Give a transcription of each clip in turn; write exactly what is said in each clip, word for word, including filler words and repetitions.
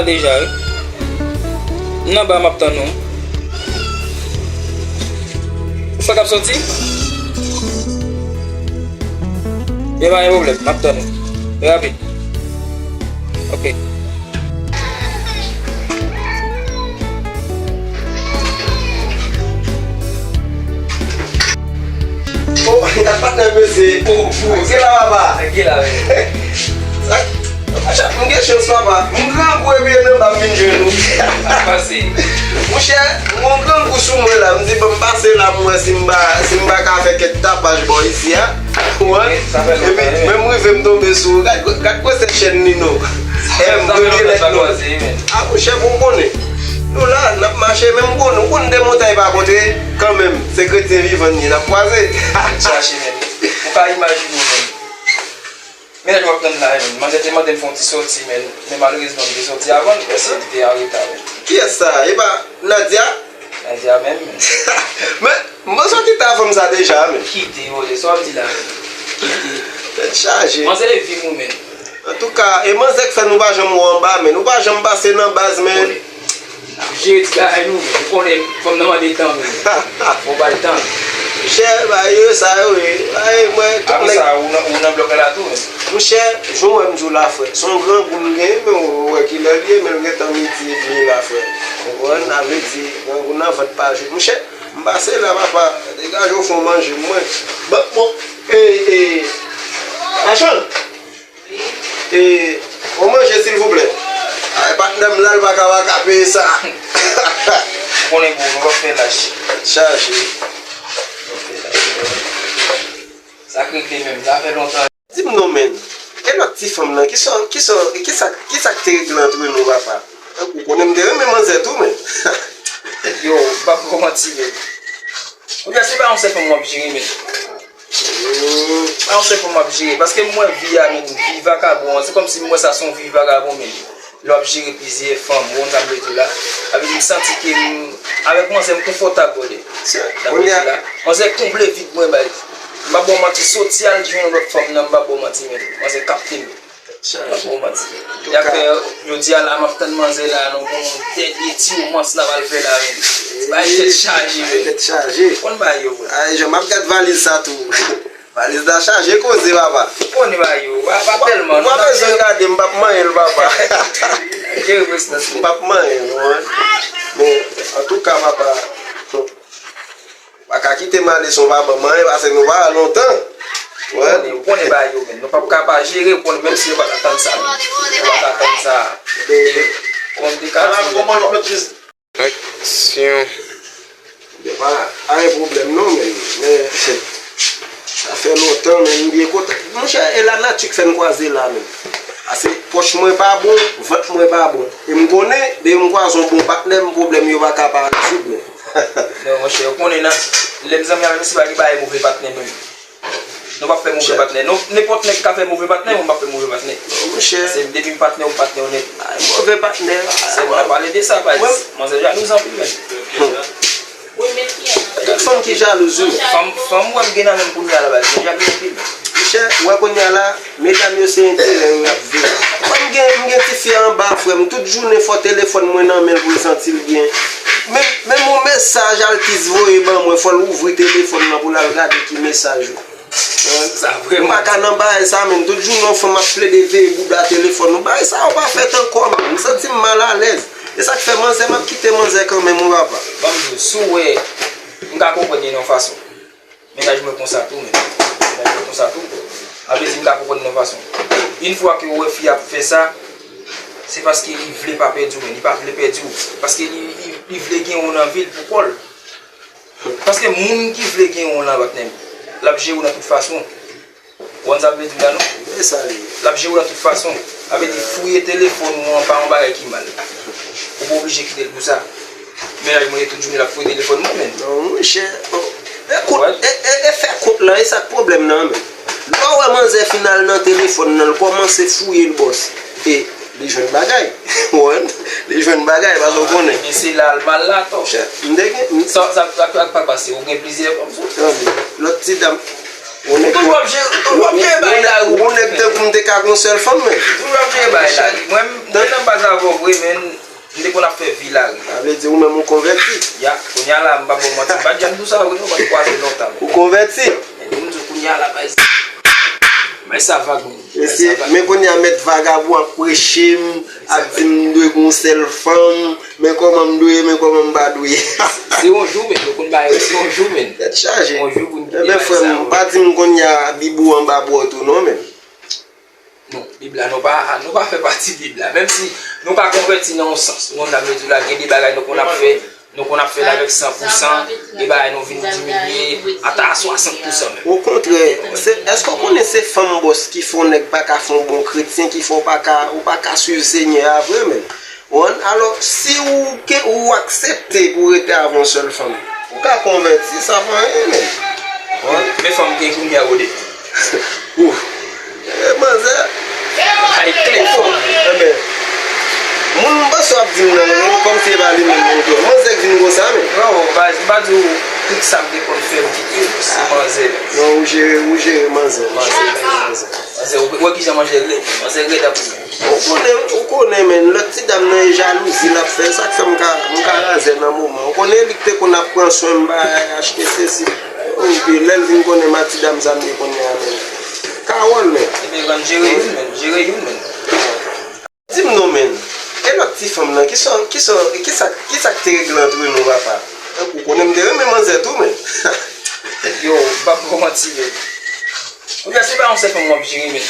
Deja, wi. M nan ba, m ap tann ou. Ou fè k ap soti? Yo, pa gen pwoblèm, m ap tann ou. Rapid. Ok. Oh, dat patnè mesye. Oh, oh. Gen la, papa. Gen la, wi. Sa, m gen chans, papa. M grangou epi e nan ba m vin jwenn ou. Pase. Monchè, m gon grangou sou mwen la. M di, bon, m pase la, m wè si m pa, si m pa ka fè kèk tapaj bò isi a. Ou wè? Epi, menm rive m tonbe sou ou. Gad, gad gwosè chèn Nino. M premye lèt nou. A, monchè, bon, m konnen. Nou la, n ap mache, men m konnen, ou konn de montay pa kontre, kanmenm, se kretyen vivan n ye, n ap kwaze. Chache, men. Ou ka imajine w, men. Men lè w ap tann la, men. Manzè te mande m fè yon ti sòti, men. Men malerezman, m te sòti avan l, paske li te an reta, men. Kiyès sa? E pa Nadia? Nadia menm, men. Men, mwen sòti ta fanm sa deja, men. Kite, vòlè, sa w ap di la, men. Kite. Tèt chaje. Manzè e vi m, men. Antouka, e manzè k fè nou pa janm wè w anba, men. Ou pa janm pase nan baz, men. Ap jere ti bagay nou, men. Ou konnen fanm nan mande tan, men. Fò w ba l tan. Chè, ba yo sa yo, wi. Ay, mwen, tout nèg. Apre sa, ou nan, ou nan blòk la tou, men. Monchè, jan w wè m di w la, frè. Se yon grangou m gen, men ou wè kilè l ye, men l gentan midi edmi la, frè. Ou konprann? Sa vle di, grangou nan vant pa jou. Monchè, m pase la, papa. Degaje w fè w manje, mwen. Bon, bon. E, e, Machann. E, on manje, silvouplè. Ay, patnè m la, l pa ka, pa ka peye sa. Konnen bon, nou p ap fè lach. Chaje. Sa k regle menm, sa fè lontan. Di m non, men. E lòt ti fanm nan, kisa, kisa, kisa, kisa k te regle antre nou, papa? Ou konnen m te renmen manzè tou, men. Yo, m p ap ba w manti, men. Oubyen se pa yon sèl fanm w ap jere, men. Hmm. Pa yon sèl fanm w ap jere. Paske m wè vi a, men, vi vakabon an, se kòmsi m wè sa se yon vi vakabon, men. Lè w ap jere plizyè fanm, ou konn sa m vle di w la. Sa vle di m santi ke m, avèk manzè, m konfòtab, brother. Sa m vle di w la. Manzè konble vid mwen, bay. M p ap ba w manti, soti al jwenn lòt fanm nan, m p ap ba w manti, men. Manzè kapte m. M p ap ba w manti. Y ap fè, jodi a la, m ap tann manzè la, nou gon dènye ti womans n ap al fè la, men. Bay tèt chaje, men. Tèt chaje. Konn bagay yo, vre. Ay, jan m ap gad valiz sa tou. Valiz la chaje koze, papa. Ou konnen bagay yo, pa, pa tèlman. Ou pa bezwen gade, m p ap manyen l, papa. Jere prestans ou. M p ap manyen l, ou wè. Men, antouka, papa, pa ka kite m ale san w pa ban m anyen, paske nou pa la lontan. Ou wè. Ou konnen, ou konnen bagay yo, men. Nou p ap ka pa jere, ou konnen, menm si yo pa ka tann sa, men. Yo pa ka tann sa. Konn te ka di, men. Aksyon. Gen pa, pa gen pwoblèm non, men, men, sa fè lontan, men, m byen kontan. Monchè, e lanati k fè n kwaze la, men. Ase pòch mwen pa bon, vant mwen pa bon. E m konnen, depi m kwaze yon bon patnè, m pwoblèm yo pa ka pa rezoud, men. Non, monchè, ou konnen, nan, lè m zanmi avèk misye, pa gen bagay move patnè, menm. Nou p ap fè move patnè. Nou, nenpòt nèg ka fè move patnè, mwen m p ap fè move patnè. Non, monchè. Se depi m patnè, ou patnè w nèt. Ay, move patnè. Se mwen ap pale de sa, baz. Manzè jalouz anpil, men. Tout fanm ki jalouz, wi. Fanm, fanm, wè m gen nan men m kounye a la, baz. Mwen jalouz anpil, men. Monchè, wè kounye a la, medam yo se enterè yo y ap veye. Mwen, m gen, m gen ti fi anba, frè m. Tout jounen, fò telefòn mwen nan men l pou l santi l byen. Menm, menm yon mesaj Altis voye ban mwen, fò l ouvri telefòn nan pou l al gade ki mesaj yo. Sa vrèman. M pa ka nan bagay sa, menm. Tout jounen yon fanm ap plede veye bouda telefòn. Bagay sa yo pa fèt ankò, menm. M santi m malalèz. E sa k fè manzè, m ap kite manzè kanmenm, wi, papa. Ban m di w, si w wè, m ka konprann li nan yon fason. Mennaj mwen konsa tou, menm. Mennaj mwen konsa tou. Sa vle di, m ka konprann li nan yon fason. Yon fwa ke w wè fi a ap fè sa, se paske li vle pa pèdi w, menm. Li pa vle pèdi w. Paske li, li, li vle gen w nan vi l pou kò l. Paske moun ki vle gen w lan, patnè m, l ap jere w nan tout fason. Ou konn sa m vle di w la, non? Men sa li ye. L ap jere w nan tout fason. Sa vle di fouye telefòn ou an pa yon bagay ki mal. Ou pa oblije kite l pou sa. Mennaj mwen, tout jounen l ap fouye telefòn mwen, menm. Non, monchè. Bon. Ekout, e, e, e fè kont lan, e sa k pwoblèm nan, menm. Lè w wè manzè fin al nan telefòn nan, l kòmanse fouye l, bòs. E li jwenn bagay. Ou konprann? Li jwenn bagay, paske w konnen. Men se la l mal la, atò. Chè, m te gen, m Sa, sa, sa, sa k pase? Ou gen plizyè fanm sou? Tande, lòt ti dam, Ou toujou ap jere, ou toujou ap jere bagay la, ou. Ou nèg tankou m te ka gon sèl fanm, men. Ou toujou ap jere bagay la. Mwen, m te nan baz avè w vre, men m te konn ap fè vi la. Sa vle di ou menm ou konvèti. Ya, kounye a la, m pa ba w manti, m pa t janm di w sa vre, non, m pa t kwaze lontan, men. Ou konvèti. Men di m di w kounye a la, bay sa vag, men. Men kounye a mèt vagabon ap preche m, ap di m m dwe gon sèl fanm, men kòman m dwe, men kòman m pa dwe. Se yon jou, men, nou konn bagay yo, se yon jou, men. Tèt chaje. Yon jou pou n kite bagay sa yo. Enben, frè m, pa di m kounye a Bib ou anba bwòt ou non, men. Non, Bib la, nou pa, nou pa fè pati Bib la. Menm si nou pa konvèti nan yon sans, nou konn ap di la, gen de bagay nou konn ap fè, nou konn ap fè l avèk san pou san, e bagay nou vin diminye ata a swasant pou san menm. Okontrè, se, èske w konnen se fanm bòs ki fè yon nèg pa ka fè yon bon kretyen, ki fè w pa ka, ou pa ka swiv Senyè a vre menm? Ou konprann? Alò, si ou ke, ou aksepte pou w rete avè yon sèl fanm, ou ka konvèti, sa pa anyen menm. Ou konprann? Men fanm gen kounye a, Rodé. Ouf. E manzè. Ay, kle fò. Enben, moun m panse w ap di m nan, men kòm se pa li menm, men kle. Manzè k vin konsa, men. Non, baz, m pa di w tout sa m te konn fè m kite sou manzè. Non, ou jere, ou jere manzè. Manzè, manzè. Manzè, ou wè kijan manzè rèd. Manzè rèd anpil. Ou konnen, ou konnen, men, lòt ti dam nan e jalouzi l ap fè. Sa k fè m ka, m ka razè nan moman. Ou konnen li k te konn ap pran swen m, bay, achte sesi. Epi lè l vin konnen m ak ti dam sa m ye kounye a, men. Kawòl, men. Ebyen, grann, jere youn, men. Jere youn, men. Di m non, men. E lòt ti fanm nan, kisa, kisa, kisa, kisa k te regle antre nou, papa? Ou konnen m te renmen manzè tou, men. Yo, m p ap ba w manti, men. Kounye a, se pa yon sèl fanm w ap jere, men.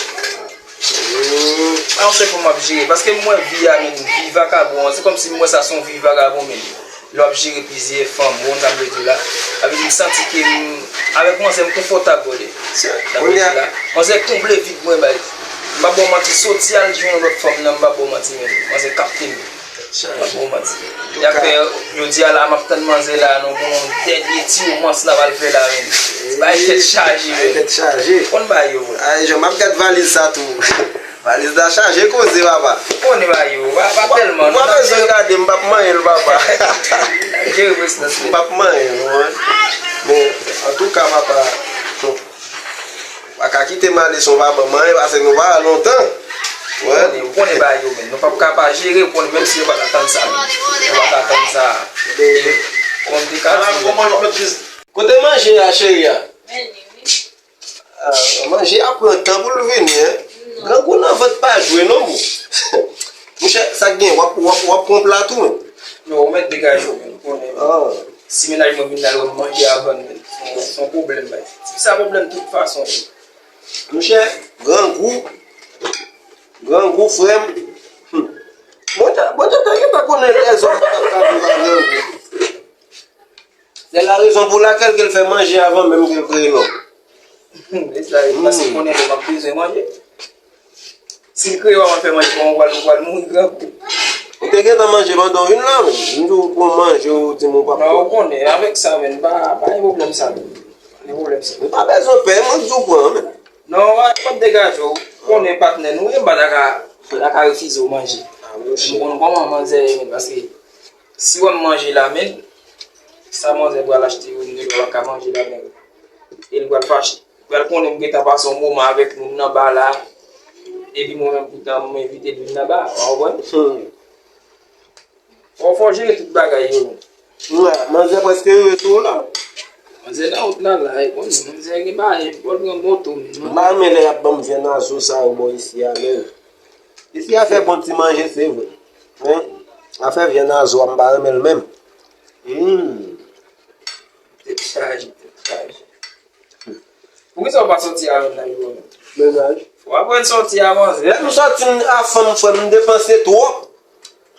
Hmm. Pa yon sèl fanm w ap jere. Paske m wè vi a, men, vi vagabon an, se kòmsi m wè sa se yon vi vagabon, men. Lè w ap jere plizyè fanm, ou konn sa m vle di w la. Sa vle di m santi ke m, avèk manzè, m konfòtab, brother. Sa m vle di w la. Manzè konble vid mwen, bay. M p ap ba w manti, soti al jwenn yon lòt fanm nan, m p ap ba w manti, men. Manzè kapte m. M p ap ba w manti. Y ap fè, jodi a la, m ap tann manzè la, nou gon dènye ti womans n ap al fè la, men. Bay tèt chaje, men. Tèt chaje. Konn bay yo, vre. Ay, jan m ap gad valiz sa tou. Valiz la chaje koze, papa. Ou konnen bagay yo, pa, pa tèlman. Ou pa bezwen gade, m p ap manyen l, papa. Jere prestans li. M p ap manyen l, ou konprann? Men, antouka, papa, pa ka kite m ale san w pa ban m anyen, paske nou pa la lontan. Ou konnen, ou konnen bagay yo, men. Nou p ap ka pa jere, ou konnen, menm si nou pa t atann sa, men. Nou pa t atann sa. Ou konn te ka di, men. Kote manje a, cheri a? Ah, manje a pran tan pou l vini, en. Grangou nan vant pa jwe non, bro. Monchè, sa k gen, w ap, w ap, w ap pran pla tou, men. Non, ou mèt degaje w, men, ou konnen, men. Ah. Si mennaj mwen vin la, l wè m manje avan l, men. Se yon, se yon pwoblèm, bay. Tifi sa pwoblèm tout fason, men. Monchè, grangou, grangou, frè m. Hmm. Bondye, Bondye te gentan konnen lèzòm pa t ap ka viv ak grangou. Se la rezon pou lakèl ke l fè manje avan menm ke l kreye lòm. E sa, e paske l konnen lòm ap bezwen manje. Si l kreye w avan l fè manje, kòman w pral, w pral mouri grangou. Ou te gentan manje pandan w vin la, men. M di w pran manje, ou di m ou p ap pran. Non, ou konnen, avèk sa, men, pa, pa gen pwoblèm sa, men. Pa gen pwoblèm sa. Ou pa bezwen pè, mwen di w pran, men. Non, w ap degaje w. Ou konnen patnè nou, e m pa ta ka, pa ta ka refize w manje. Ah, monchè. M konn kòman manzè ye, men, paske si w wè m manje la, men, sa manzè pral achte yo, m genlè pa ka manje la, men. E l pral fache. Pral konnen m gentan pase yon moman avèk moun nan ba la. Epi mwen menm poutan m envite l vin nan ba a, w konprann? Hmm. Fò, fò jere tout bagay yo, men. Wi, manzè prèske rive sou ou la. Manzè nan wout la, la, e konnen, manzè gen bagay, fò l pran moto, men. M pa renmen lè y ap ban m vyann a zo sa yo bò isi a, men. Isi a fè bon ti manje, se vre. Men, afè vyann a zo a, m pa renmen l menm. Hmm. Tèt chaje, tèt chaje. Poukisa w pa sòti avè m nan biro menm? Mennaj. Fò w aprann sòti a manzè. Lè m sòti a fanm, frè m, m depanse twòp.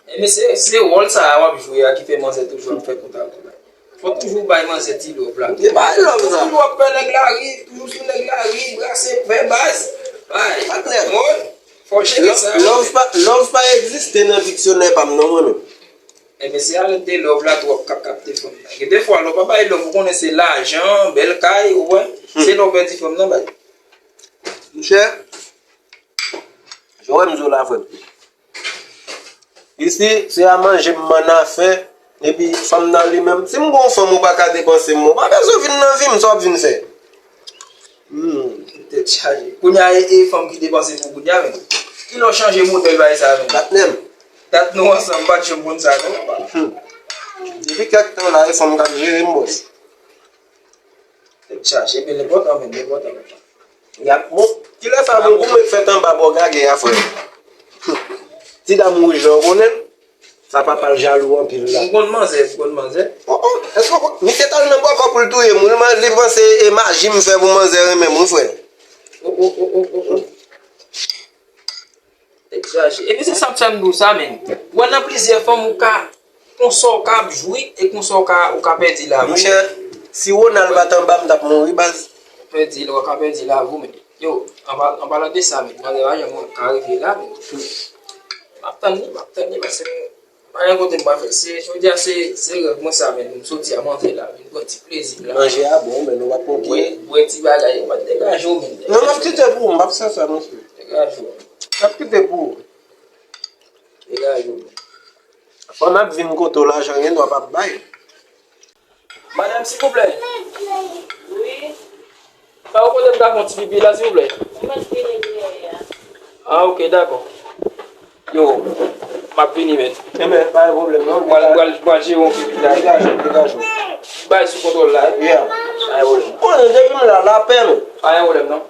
Ebyen, se, se wòl sa a w ap jwe a ki fè manzè toujou ap fè kont avè w la. Fò toujou bay manzè ti love la. E bay love sa. Toujou ap fè nèg la ri, toujou sou nèg la ri, brase, fè baz. Bay. Patnè. Wòl. Fò jere sa. Love pa, love pa egziste nan diksyonè pa m non, mwen menm. Ebyen, se avèk de love la tou w ap ka kapte fanm nan. Gen de fwa, lè w pa bay love, ou konnen se lajan, bèl kay, ou wè. Se lè w pèdi fanm nan bay. Monchè, jan w wè m di w la, frè m. Isi, se a manje m mann afè, epi fanm nan li menm. Si m gon fanm ou pa ka depanse m, ou pa bezwen vin nan vi m, sa w ap vin fè? Hmm. Chaje. Kounye a, e, e fanm ki depanse pou kounye a, men. Kilè w chanje modèl bagay sa, men? Dat nèm. Dat nou ansanm, m pa t janm konn sa, non, papa. Hmm. Depi kèk tan la, e fanm k ap jere m, bòs. Tèt chaje, men l enpòtan, men, l enpòtan, men. Y ap, bon, kilè sa, bon, pou mwen fèt anba bò gagè a, frè? Ti dam wouj la, w konnen l? Sa papa l jalou anpil la. M konn manzè, m konn manzè. Oh, oh, èske w konn? Misye t al nan bòkò pou l touye moun. Li man-, li panse e maji m fè pou manzè renmen m, wi, frè. Oh, oh, oh, oh, oh, oh. Tèt chaje. Epi se sa, sa m di w sa, men. Ou wè nan plizyè fòm ou ka, konsa w ka ap jwi, e konsa w ka, ou ka pèdi lavi w. Monchè, si Ronald pa t anba m, m t ap mouri, baz. Pèdi, ou ka pèdi lavi w, men. Yo, an pa-, an palan de sa, men, manzè pa janm ka rive la, men. M ap tann li, m ap tann li, paske m pa gen kote m pral fè. Se, jodi a, se, se rèv mwen sa, men, m soti a manje la, men, pran ti plezi m la. Manje a bon, men nou pa t konn ki. Bwè, bwè ti bagay, m ap degaje w, men. Non, m ap kite pou ou, m p ap fè sa, monchè. Degaje w. M ap kite pou ou. Degaje w. Fò n ap vin kote w, lajan gen dwa p ap bay. Madanm, silvouplè. Wi. Sa ou kote m ka fè yon ti pipi la, silvouplè? Mwen vini dèyè a. Ah, ok, dakò. Yo, m ap vini, men. Enben, pa gen pwoblèm, non. Mwen pral, mwen pral jere yon pipi la. Degaje w, degaje w. Bay sou kontwòl la, wi. Yeah. Pa gen pwoblèm. Konnen depi m la, lapè, men. Pa gen pwoblèm, non.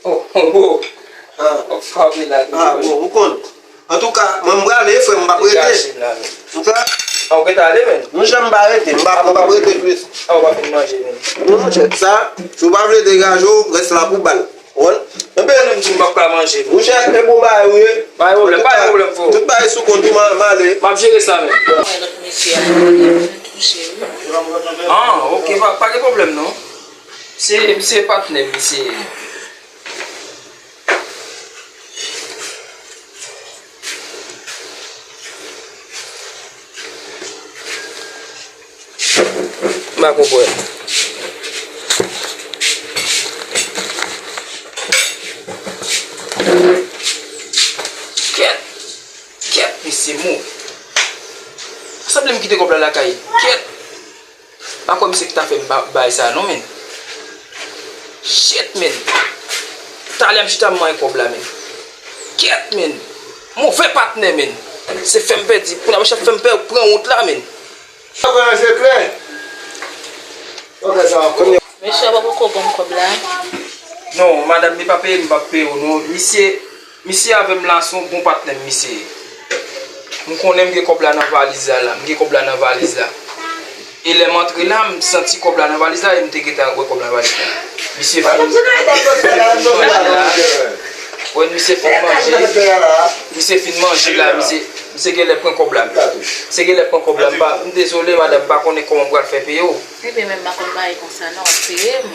Oh, oh, oh. Ah. Oh, Fabiola, ah, bon, ou konn. Antouka, mwen m prale, frè m, m p ap rete. Degaje m la, men. Antouka. Ah, ou gentan ale, men? Monchè, m pa rete, m pa, m p ap rete plis. Ah, ou pa fin manje, men. Non, monchè, sa, si w pa vle degaje w, rès la pou bal. Ou konn? Enben, mwen menm tou, m p ap ka manje, men. Monchè, e bon bagay ou ye. Pa gen pwoblèm, pa gen pwoblèm, frè. Tout bagay sou kont ou, m a-, m ale. M ap jere sa, men. Lòt mesye a, touche, wi. Ah, ok, pa, pa gen pwoblèm, non. Se, se patnè m, se. M pa konprann. Kèt! Kèt, mesye, move. Sanble m kite kòb la lakay. Kèt! Pa kwè misye ki ta fè m ba-, bay sa non, men. Shit, men. Talè m chita m manyen kòb la, men. Kèt, men. Move patnè, men. Se fè m pèdi. Kounye a misye ap fè m pè-, pran wont la, men. Sa pa yon sekrè. Ok, sa va. Mesye a pa poko ban m kòb la. Non, madanm, li pa peye m, m p ap peye w, non. Misye, misye avè m la, se yon bon patnè m, misye ye. M konnen m gen kòb la nan valiz la, la. M gen kòb la nan valiz la. E lè m antre la, m santi kòb la nan valiz la, e m te gentan wè kòb la nan valiz la. Misye fin manje la. Wè, misye fin manje. Misye fin manje la, misye, misye genlè pran kòb la. Misye genlè pran kòb la. M pa, m dezole, madanm, m pa konnen kòman m pral fè peye w. Ebyen, men m pa konn bagay konsa non, w ap peye m.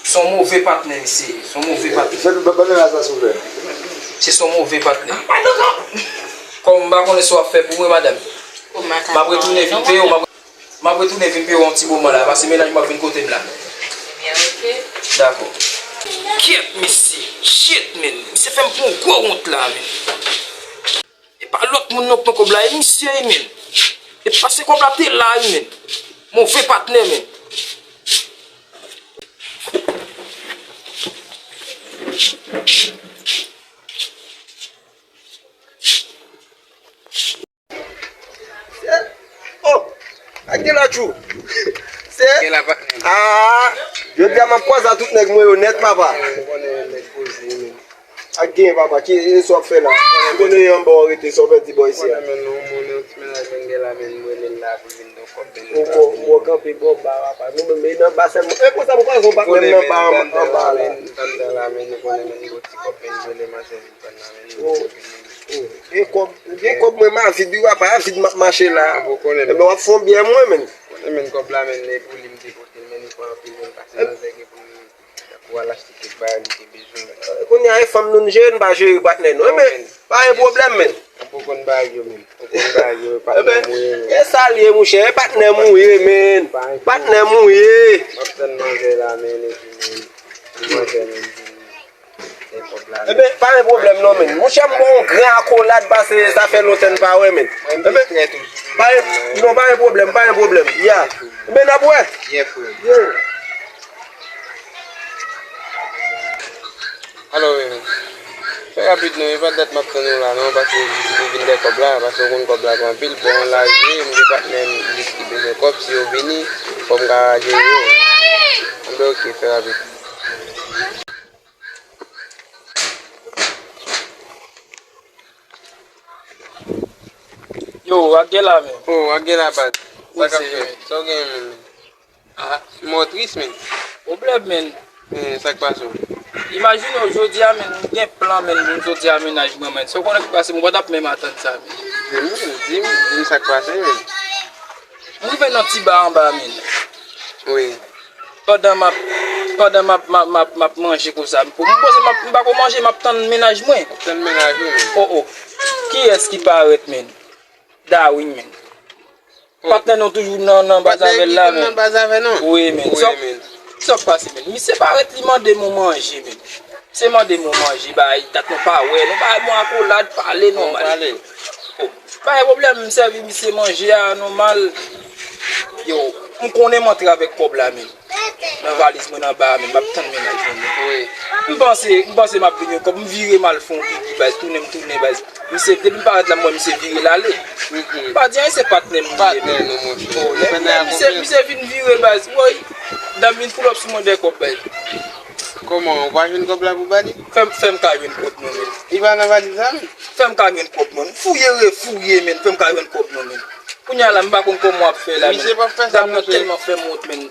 Se yon move patnè misye ye, se yon move patnè. Fè tout bagay la sa, silvouplè. Se yon move patnè. Kòm m pa konnen sa w ap fè pou mwen, madanm. M ap retounen vin peye w, m ap, m ap retounen vin peye w yon ti moman la, paske mennaj mwen ap vin kote m la. Ebyen, ok. Dakò. Kyèt, mesye. Shit, men. Misye fè m pran yon gwo wont la, men. E pa lòt moun non k pran kòb la, e misye wi, men. E pa se kòb la te la wi, men. Move patnè, men. Oh, ak gen la tjou. Se, gen la patnè. Ah, jodi a m ap kwaze a tout nèg mwen yo nèt, papa. Ou konnen nèg poze, men. Ak gen, papa, ki, e sa w ap fè la? M konnen anba w rete, sa w fè di bò isi a? Ou konnen, men, nou, moun, yon ti mennaj mwen gen la, men, m rele l la pou l vin Ou bon, ou bon kanpe bò ba, papa. Nou menm, e nan ba sèlman. E konsa, m kwè se yon patnè m nan ba, anba la. Tann dan la, men nou konnen, men nou ti kòb, men nou rele manzè vin tann la, men nou konnen. E kòb, gen kòb mwen, m a vid, wi, papa, a vid m ap mache la. Ou konnen, men. Ebyen, w ap fè yon byen mwen, men. Konnen, men kòb la, men, e pou li m te pote l, men nou pran anpil, men pase manzè gen pou nou. Pou al achte kèk bagay li te bezwen. Kounye a, e fanm nou n jere, n pa jere patnè nou. Ebyen, pa gen pwoblèm, men. Ou poko konn bagay yo, men. Ou konn bagay yo, e patnè m ou ye, men. E sa l ye, monchè, e patnè m ou ye, men. Patnè m ou ye. M ap tann manzè la, men, epi, men, li manzè, men, li vini. Ebyen, pa gen pwoblèm, non, men. Monchè, m ba w yon gran akolad, paske sa fè lontan n pa wè, men. Ebyen, pa gen, non, pa gen pwoblèm, pa gen pwoblèm. Ya. Ebyen, n ap wè. Yeah, frè. Yeah. Alò, men, fè rapid non, e pa dat m ap tann ou la non, paske m jis pou vin dèyè kòb la, paske ou konn kòb la gwo anpil, bon, lari ye, m gen patnè m jis ki bezwen kòb, si yo vini, fò m ka jere yo. Anben, oke, fè rapid. Yo, w ap gen la, men. Oh, w ap gen la, baz. Sa k ap fèt? Sa w gen, men? Ah. Motris, men. Pwoblèm, men. Men, sa k pase w? Imajine w, jodi a, men, m gen plan, men, pou m soti a mennaj mwen, men. Sa w konnen ki pase, mwen pa t ap menm atann sa, men. Di m, di m, di m sa k pase, men. M rive nan ti ba anba, men. Wi. Pandan m ap, pandan m ap, m ap, m ap, m ap manje konsa, m, m poze, m ap, m pa ko manje, m ap tann mennaj mwen. Tann mennaj ou, men. Oh, oh. Kiyès ki parèt, men? Darwin, men. Oh. Patnè nou toujou nan, nan baz avè l la, men. Nan baz avè nou? Wi, men. Wi, men. Sa k pase, men? Misye parèt, li mande m yon manje, men. Misye mande m yon manje, bay, dat nou pa wè, nou bay bon akolad, pale nòmal. Pale. Oh, pa gen pwoblèm, m sèvi misye manje a nòmal. Yo, m konnen m antre avèk kòb la, men. Nan valiz mwen anba a, men m ap tann mennaj mwen, men. Wi. M panse, m panse m ap vin yon kòb, m vire m al fè yon pipi, baz, tounen m tounen, baz. Misye, depi m parèt la, m wè misye vire l ale. Mhm. M pa di anyen, se patnè m li ye, men. Patnè nou, monchè. Oh, lè, lè misye, misye vin vire, baz, woy, dan vin pull up sou mwen dèyè kòb, baz. Kòman, ou pa jwenn kòb la pou ba li? Fè m, fè m ka jwenn kòb non, men. Li pa nan valiz la, men? Fè m ka jwenn kòb non. Fouye, refouye, men. Fè m ka jwenn kòb non, men. Kounye a la, m pa konn kòman w ap fè la, men. Misye p ap fè sa, monchè. Dam nan tèlman fè m wont, men.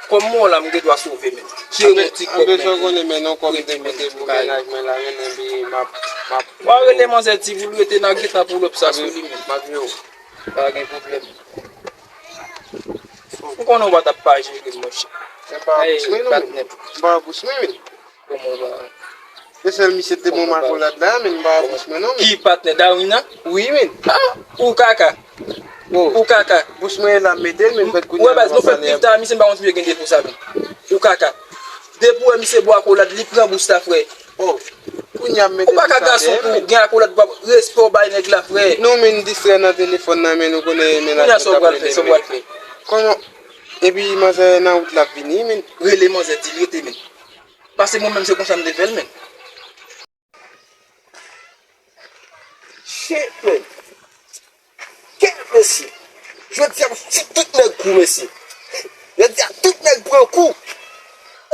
Kòm mwen la, m gen dwa sove, men. Tire yon ti kòb, men. Anben, sa w konnen, men, non, kòm te pote pou mennaj mwen la, men, epi m ap, m ap. W a rele manzè ti pou l rete, n a gentan pull up sa sou li, men. M ap jere w. Pa gen pwoblèm. M konnen w pa t ap pa jere m, monchè. Ey, patnè. M pa bous mwen, men. Kòman w pa? Se sèl misye te bon makolad la, men m pa bous mwen, non, men. Ki patnè, Darwin nan? Wi, men. Ah, ou kaka. Ou kaka. Bous mwen la, m mete l, men m fèt kounye a. Wè, baz, nou fè pita, misye, m pa konn si misye gen defo sa, men. Ou kaka. Depi w wè misye bwè akolad, li pran bous la, frè. Oh. Kounye a m mete pita dèyè m, men. Ou pa ka gason pou gen akolad pou w ap respè w bay nèg la, frè. Non, men, distrè nan telefòn nan, men, ou konnen mennaj mwen t ap rele m, men. Kounye a sa w pral fè, sa w pral fè. Kòman? Epi manzè nan wout l ap vini, men. Rele manzè, di l rete, men. Paske mwen menm se konsa m te fè l, men. Shit, men. Kèt, mesye. Jodi a, m fout tout nèg kou, mesye. Jodi a, tout nèg pran kou.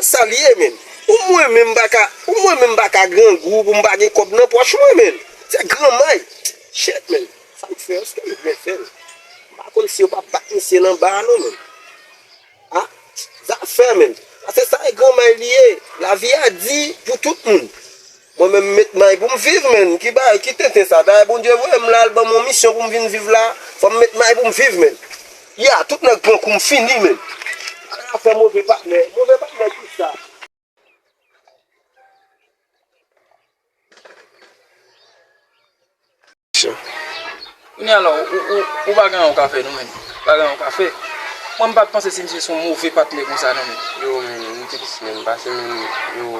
Sa l ye, men. Ou mwen menm m pa ka, ou mwen menm m pa ka grangou pou m pa gen kòb nan pòch mwen, men. Se granmay. Shit, men. Sa m fè, èske m byen fè l? M pa konn si yo p ap bat misye nan ba a, non, men. Ah, zafè, men. Paske sa e granmay li ye. Lavi a di pou tout moun. Mwen menm, m met may pou m viv, men. Ki bagay, ki tenten sa? Dayè, Bondye voye m la, l ban m yon misyon pou m vin viv la. Fò m met may pou m viv, men. Ya, tout nèg pran kou, m fini, men. Ala fè move patnè. Move patnè ki sa? Kounye a la, ou, ou, ou, ou pa gen anyen ou ka fè, non, men. Pa gen anyen ou ka fè. Mwen, m pa t panse si misye se yon move patnè konsa, non, men. Yo, men, m tris, men, paske, men, yo,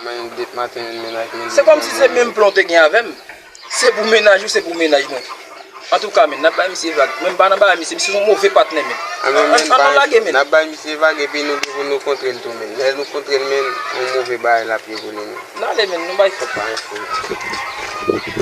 men, depi maten, men, mennaj, men, se kòmsi se menm plan w te gen avè m. Se pou mennaj ou, se pou mennaj mwen. Antouka, men, n ap bay misye vag. Mwen, m pa nan bagay misye, misye se yon move patnè, men. Ann, ann, ann lage, men. N ap bay misye vag, epi nou gen pou nou kontre l tou, men. Lè nou kontre l, men, yon move bagay l ap ye pou nou, men. N ale, men, nou bay fòk. Pa gen fòk.